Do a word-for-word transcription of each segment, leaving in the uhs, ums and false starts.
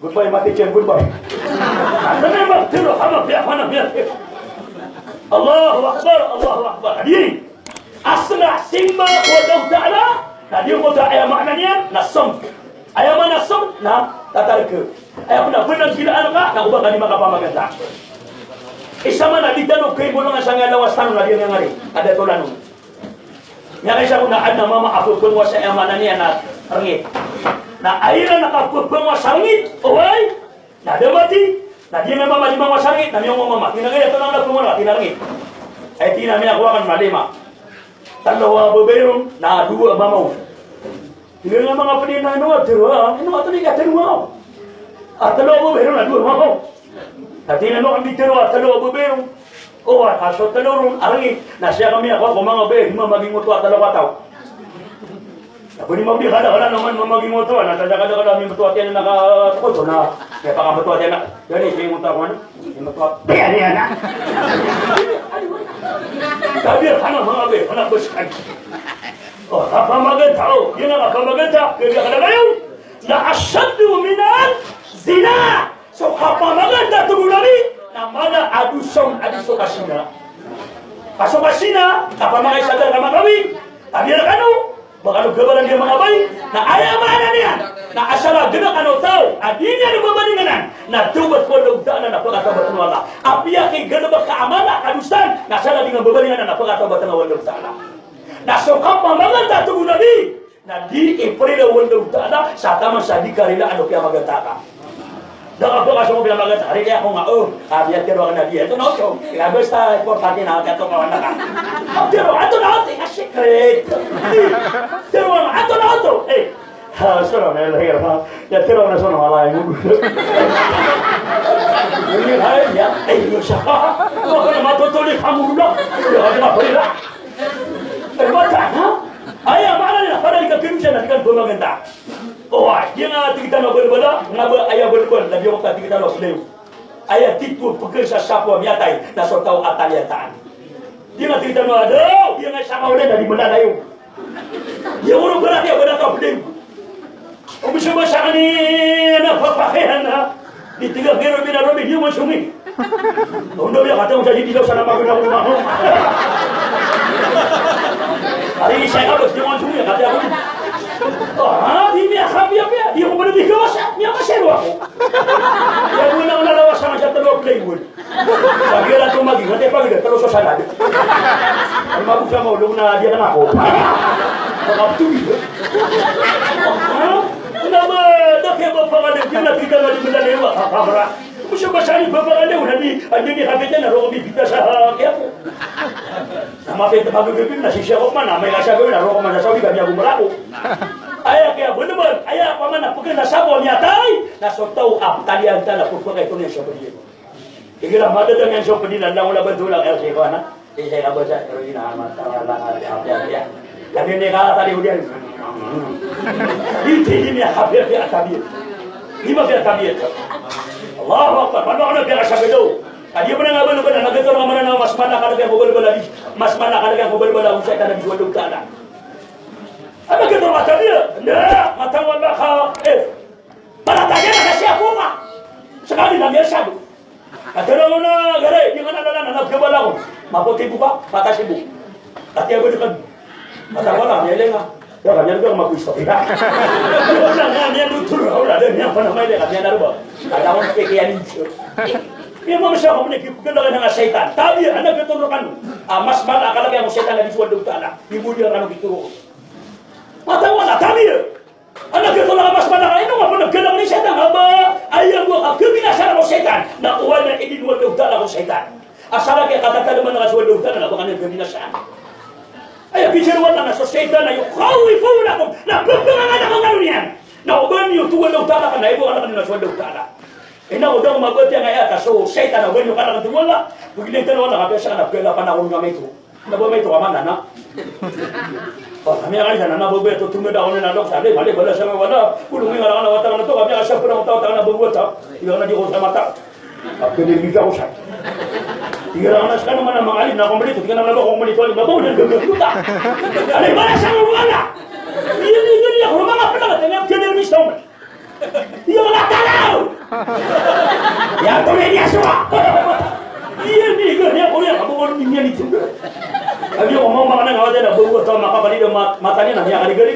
Goodbye, mati cem, goodbye. Anda memang tero, hama biya mana biya. Allahu Akbar, Allahu Akbar. Hadirin. Asla simba ko Allahu Ta'ala, na di ko ta aya maana niyan, na som. Aya maana som, na tatarka. Aya pena benar gila ka, na oba ka di makapamaganta. Isa man a di tano kay bolong a sangay lawas tano na di ngangari. Ada tolano. Miyakaisa ko na adn a mama a pphangowasa, aya maana niyan na rngit. Na aya na kapphangowasa rngit, oway, na da mati, na di na mama di mangowasa rngit, na miyong mama. Tina kaya to na pphangowasa, tina rngit. Ay tina miyakowa kan na lima. Talo a babay ron, na dowa a mama on. Tig iyan a manga pd iyan a ino a tero a, ino a tero a, ino a tero a babay ron a dowa a mama on. Na tig iyan a manga pd a tero a tero a babay ron. O, a so tero ron a rngit, na sii kami a kowa ko manga babay, di mamagingoto a tero a taw. Na pwede mabdi kada kada naman mamagingoto, na kada kada kada mimboto a tiyan na ka-, koto na, kaya pakamboto a tiyan na. Yan i, mimboto a kowa na. Mimboto a tiyan na. Tabiya, hana manga babay, hana bos kan. O, kapamaganta, o, iyan a kapamaganta, kaya kada kayo, la ashaddu minaz zina. So kapamaganta, tig o Nabi, na mala a dosa on a di so kazina. Ka so kazina, kapamagay sa darka makawin, tabiya kano, ba kano gabalan iyan manga babay, na aya maana niyan, na asal a gna kano taw a di niyan babalingan, na tawbat ko Allahu Ta'ala, na pakatawbat o Allah. Apiya ki galbk ka a mala a dosa on, na asal a di nga babalingan, na pakatawbat o Allahu Ta'ala. Na so kapamaganta, tig o Nabi, na di iprila o Allahu Ta'ala sa taman sa di ka rilaan o piyamaganta ka. Da ka ba ka so piyamaganta, rila ako nga, o, a, miyatero akn a di, ato na oto. Kaya basta importante na, kato ka wana ka. Tero, ato na oto, a secret. Tero, ato na oto. Eh, ha, so na, na, na, na, ya, tero na so na, wala yung. Ini, ay, ya, ay, yung siya. Wala na matutuli, hamulula. Wala na matutuli. Ay, wata, ha? Aya maana niyan, pada di ka kinusa na di ka pamaganta. O, aya tig tano a balbala, nga ba aya balbala, na di ka tig tano a sulayo. Aya tito pkn sa sapo a miyatay, na so taw a taliyataan. Di nga tig tano a daw, di nga sa kaolay na di malalayo. Di nga ron barati a bala ka pdeng. O, bisa ba sa kani na papakihan na. Di tiga kiro bina robi, di mo sungi. Ondo biya kata mo sa di tiga sana maguna ko ma. Ari ni saya kabos, di mo sungi, kata ako. O, ha, di niya kapiya-piya, di ko pala di kawasa, niya masero ako. Kaya mo na unalawas sa mga sa talo playwood. Pag iran tumagi, nga tayo pag iran, talo sa salad. Ang mabuksa mo, ulong na di ka na ako. Pagkaptugi. Ha? Nga ba, da kaya ba pangalan, di na kita nga di mo na lewa, kakabra. Kung siya ba saan yung babangan niya, wala di, andi ni kapit niya, na roko bibita sa, kaya po. Na mapit na pagkakapit na, sisiya ko man, na may kasya gawin, na roko man sa sawi, kami ako malako. Aya kaya, benar, aya, paman, na pagka na sabo, niya tay, na so tao, ah, talian ta, na pagpakay ko niya siya pwede. Igira madadang iyan so pdi na, langon a bantola, kaya si Ikhwan, ha? Di saya kabasa, pero di na mata, wala ka, di apiya-apiya. Kami ni ka, tali ko diyan. Di, di, di niya kapiya-piya tabiya. Di mapiya tabiya. Allahu Akbar. Mano ka na piya ka sa gado? Kadi mo na nga balbala, na gado na mana na mas mana ka lagi ang balbala, di. Mas mana ka lagi ang balbala, ang shaytan na di suwalog ka na. Ano gado ka tabiya? Na, matang wala ka, eh. Para tayo na kasi ako nga. Sekali na niya sabi. At ano na, gare, di ka na lalan, anak ka ba lang? Maputi buka, mata sibu. At iya ba di ka? Mata wala, niya lenga. Ya, kanya nga mapuisto. Wala nga, niya lutur, wala, niya pa na may lenga, niya narba. At ako na kaya niya. Iya mo masya ko, niya kipaganda ka ng shaytan. Tabi, anak ka turukan. Ah, mas mala ka lagi ang shaytan na di suwaldo ka na. Di mo di ang ano kituro. Mata wala, tabi. Anak ka tolak a mas mana ka, ino nga pn a gana ni shaytan, aba, aya bo a kabinasa ko shaytan, na oway na idinowat o Allahu Ta'ala ko shaytan. Asar a kiyakatatalman ka so Allahu Ta'ala, na ba ka niyan kabinasaan. Aya pitharo o Allah na so shaytan na yukhawwifunakum, na pphangangada ko ngka niyan. Na o ba niyo to o Allahu Ta'ala ka, na ibo ka na so Allahu Ta'ala. Ina o da ko mabatiya nga aya ka so shaytan, na o ba niyo ka na to o Allah. Pagilay tano na kapesa ka na pagilay pa na ko nga mito. Na ba maito ka man, na? O, kami a kaisan na, na ba ba ito tumida ko na, na, dok, sa, di, mali, bala, sa, wala. Kulong, nga, na, wata, na, to, kami a sa, pura, wata, wata, na, ba, wata. Iba, na, di ko sa mata. Ako, di, di ko sa. Iba, na, sa, na, mangalim, na, kumbali, to, tika, na, na, ba, kumbali, to, ba, ba, na, ba, ba, wata. Ano, bala, sa, wala. Iyan, iyan, iyan, ako, mga pala, na, na, kaya, na, miss, tama. Iyan, wala, talaw.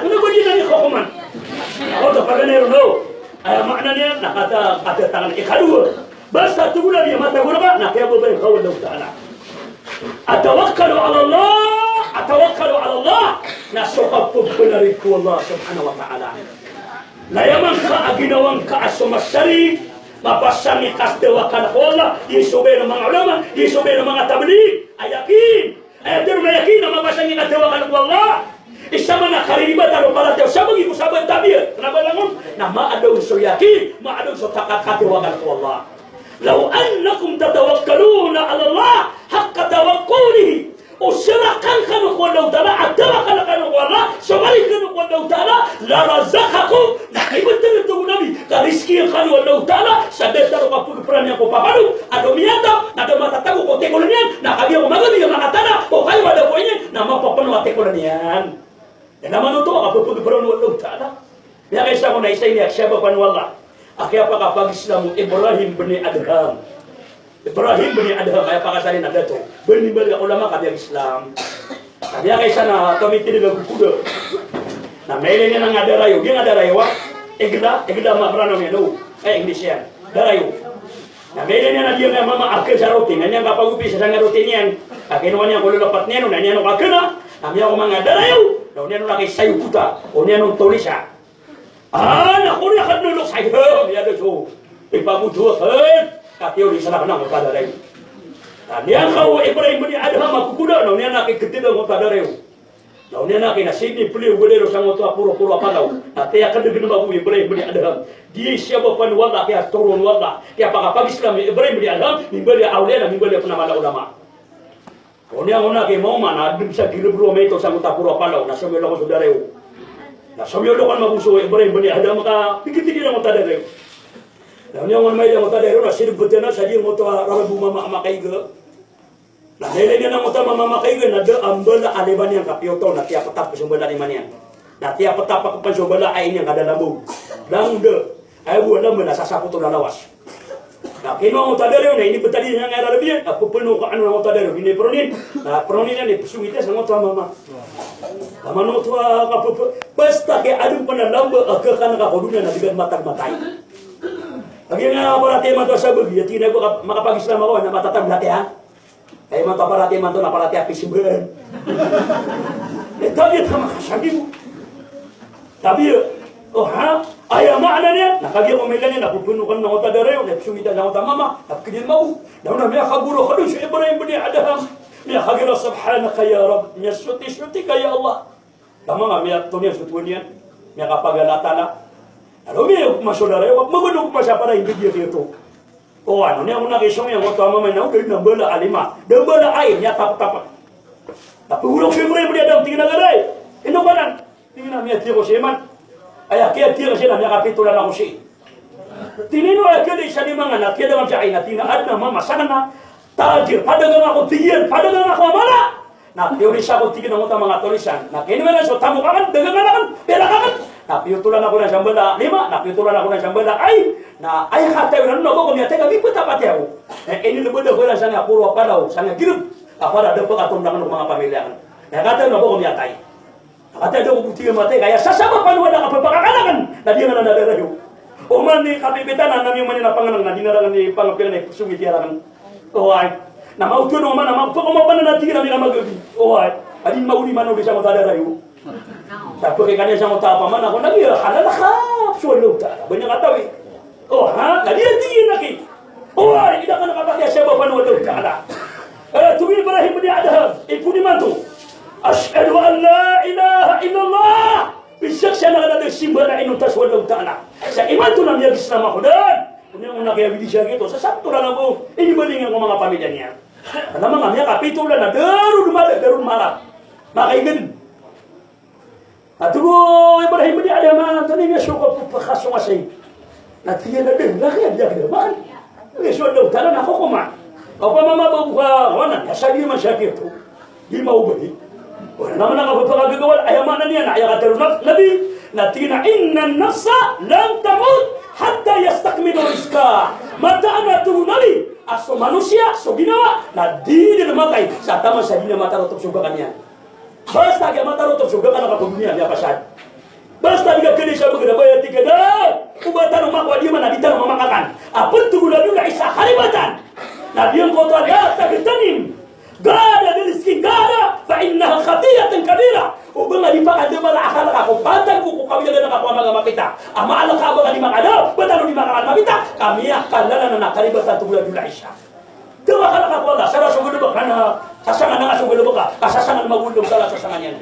Aya kon a ba di na ni kokoman. Oto paganay ron o. Aya maana niyan na kata, kata tangan ikadowa. Basta tig o Nabi a matag o raka na kiyababaya ka o Allahu Ta'ala. Atawakkalu ala Allah, atawakkalu ala Allah. Na so kapbnar ko Allah subhanahu wa ta'ala. Na aya man ka a ginawa ngka a so masari, mapasang i katawakal ko Allah, di so ba iran manga ulama, di so ba iran manga tabligh, a yakin. Aya tero na yakin na mapasang i katawakal ko Allah. Isa man a kariribat a paratiyaya o sabagi ko sabaad tabiya, kna ba langon, na maadn so yakin, maadn so takakatawakal ko Allah. Law annakum tatawakkaluna ala Allah haqqa tawakkalu alayhi. O sarakan kano ko Allahu Ta'ala, a tawakal kano ko Allah, somari kano ko Allahu Ta'ala, la razaqakum, na ibtad oto o Nabi, ka rizkian kano o Allahu Ta'ala, sa datar o kapagpra niyan ko papano, a da miyataw, na da matatago ko tikolan iyan, na kagiya ko magabi a makatana, o kayo a da ko ini, na mapapno a tikolan iyan. Aya maana oto a kapagpra o Allahu Ta'ala. Miyakaisa ko na isa ini a kiyasabapan o Allah a kiyapakapag-Islam o Ibrahim bin Adham. Ibrahim bin Adham, aya pakasari na dato. Bin bin bali a ulama ka miyag-Islam. Na miyakaisa na tomitindg a gogoda. Na mailay niyan a darayo. Giya darayo a, igda, igda ma Mranaw niyan, no? Eh, English iyan. Darayo. Na mailay niyan a diya nga mama a kn sa roti, na niyan kapagopis sa sanga roti niyan. A kinowa niyan ko lalapat niyan, na niyan o kakna, na miyaoma nga darayo, na o niyan o laki sayo kota, o niyan o tolisa. Ah, na ko niyan kadnolok sayo, miyadoso. Ipagodo akn, katiyo di sa lakna ko darayo. Na niyan ka o Ibrahim bin Adham a gogoda, na o niyan a kikitida ko darayo. Na o niyan a kina sini pli o bdero sangoto a poro-poro a palaw. Na tiya kadagn ba ko Ibrahim bin Adham. Di siya ba pan wala kiya toron wala. Kiyapakapag-Islam i Ibrahim bin Adham. Mimbali a awliya na mimbali a pn a mala ulama. O niyan o na ki maoma na dm sa girb ro maito sangoto a poro a palaw. Na somiyolok so darayo. Na somiyolok an mabuso Ibrahim bin Adham ka pikitidi na ngoto a darayo. Na o niyan o na maito ngoto a darayo na sini btana sa di ngoto a rarabo mama a makaiga. Na mailay niyan a ngoto a mama a makaiga na da a mbala a lima niyan kapiya oto na tiyaptap so mbala a lima niyan. Na tiyaptap a kpn so mbala a ai niyan ka da lambaw. Lang da. Aya bo a lambaw na sasapot o lalawas. Na kinowa ngoto a darayo na inibtad iyan a rarab iyan. A pplno ka ano ngoto a darayo. Ini pronin. Na pronin iyan i psongit iyan sa ngoto a mama. Taman oto a kapapa. Basta ki adn pn a lambaw a khakan ka ko doniya na di ka matag matay. Agi nga paratiyaya man to a sabagi. Ati na ko makapag-Islam ako na matatag latiya. Aya man to a paratiyaya man to na paratiyaya a pisimban. Eh, tabiya ta makasagi bo. Tabiya. O ha? Aya maana niyan. Na kagiya ko mailay niyan na pphno kan na ngoto a darayo, na psongitan na ngoto a mama, na pkidin mabo. Na o na miyakagoro ka dn so Ibrahim bin Adham. Miyakagira, "Subhanaka ya Rabb." Miyasoti-soti ka, "Ya Allah." Taman a miyatoon iyan so tohan iyan, miyakapagalatala. Alo miyaoma so darayo, mambo ko masa para ingd a giya giyoto. O ano, niyan ko na kisong iyan, ngoto a mama na o da dn a mbala a lima. Da a mbala a ai, miyataptap. Tapi olok si Ibrahim bin Adham, tig iyan a, "Garay, ino ka nan?" Tig iyan a, "Miyatiya ko si iman." Aya kiyatiya ko si iman, miyakapito olan ako sii. Tig iyan o aya kiyada sa lima nga na kiyada nga sa ai na tig iyan a adn a mama sa nga na tajir, padagang ako, tig iyan, padagang ako a mala. Na tiyolisa ko, tig iyan, a ngoto a manga tolisan. Na kiniwala so tamok akn, dagang akn, pilak akn. Na piyotolan ako nan sa mbala a lima, na piyotolan ako nan sa mbala a ai. Na aya katayo na ba ko miyatay ka miptapati ako. Na inilbd ako iran sangkai a poro a palaw, sangkai a girb. Ka para da pkatonda akn o manga pamilya akn. Na katayo na ba ko miyatay. Ati a da ko bo tig iyan matay ka aya sasabapan o Allah a kapphakakal akn na di nga nan a darayo. Oman i kapipitan a nami oman i na pangnang na di na rakn i pangpiyan i psongit iyan rakn. Oway. Na maoto no oman a mapakaoma pn na tig iyan a mika magabi. Oway. Adi maori man o di sa ngoto a darayo. Sa pkikaniyan sa ngoto a paman ako na di halal ka so Allah Ta'ala. Ba niyan katawi. O, ha? Na di, di, di, na ki. O, ay, di na ka kapatay a sabap o Allah Ta'ala. Eh, tig o Ibrahim bin Adham, ipoon imanto, "Ashhadu an la ilaha illallah." Pzaksian akn a da a simba a inonta so Allah Ta'ala. Sa imanto na miyag-Islam ako dn. Ino na kiyabidi siya gioto. Sa sakto na bo, inimbaling ko manga pamilya niyan. Kna manga miyakapito olan na da ron mala, da ron mala. Makaign. Na tig o Ibrahim bin Adham a, antonaa i miyasogo ko pphakasong a sii. Na tig iyan a da, na kaya di a kna man. Miyasogo a da, tana na kokoman. Opama mababo ka, wana, na sa di man sa gioto. Di maobay. Wana man a kapphakagagawal, aya maana niyan, aya katharo o Nabi, na tig iyan a, "Innan nafsa lam tamut hatta yastakmila rizqaha." Mataan a tig o Nabi, a so manosiya, so ginawa, na di dn matay, sa taman sa di niyan matarotop so gakan iyan. Basta giya matarotop so gakan ka ko doniya, miyapasad. Basta di ka kna sa bgr a baya tig ka da, o ba tano makowa di man a di tano mamakakan. A pd tig o Nabi Isa a karibatan. Na giyangkoto a la taghtanim ghada bi rizqin ghada fa innaha khati'atun kabira. O ba nga di pakadabala a akal ka ko pantag ko, ko kawiyagan ka ko a manga mapita. A maala ka a ba nga di makada, ba tano di makakan mapita, ka miyakalala na karibatan tig o Nabi Isa. Tawakkal ka ko Allah, sa da so galbk ka na sasangan, na so galbk ka, ka sasangan, magold ka, sasangan iyan.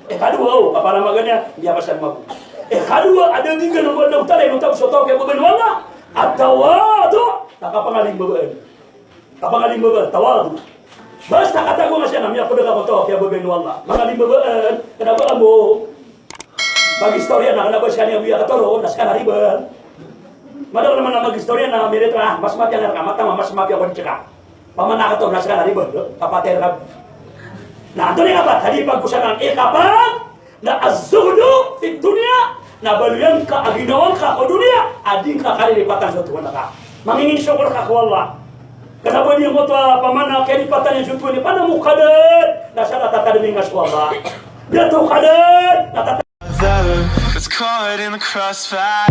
Ikadowa, o, kapalamagan iyan, miyapasad magold. Ikadowa, a da a giyanan o Allah Ta'ala, inonta bo so taw a kiyababaan o Allah, at-tawadu', na kapangaling babaan. Kapangaling babaan, tawadu'. Basta katago nga siya na miyapd ka ko to, kiyababayaan o Allah. Manga di babaan, kna ba amo. Mag-istorya na, kna ba skaniyan bo iya katoro, na skaniyan riba. Madakl man a mag-istorya na, mirit ka, mas mapiya nga rka, matama, mas mapiya ko di ka. Pamana ka to, na skaniyan riba, kapatay rka. Na antonaa i kapat, adi pagosay ka, ikapat, na az-zuhdu fid dunya, na baloy angka a ginawa ngka ko doniya a di ngka kalilipatan so Tuhan ka. Mangingin sokor ka ko Allah. Kna ba di ngka oto a pamana kalilipatan so Tuhan, pamana mo kadad, na sa katatadmi ngka so Allah. Dato kadad, na tata- That's caught in the crossfire.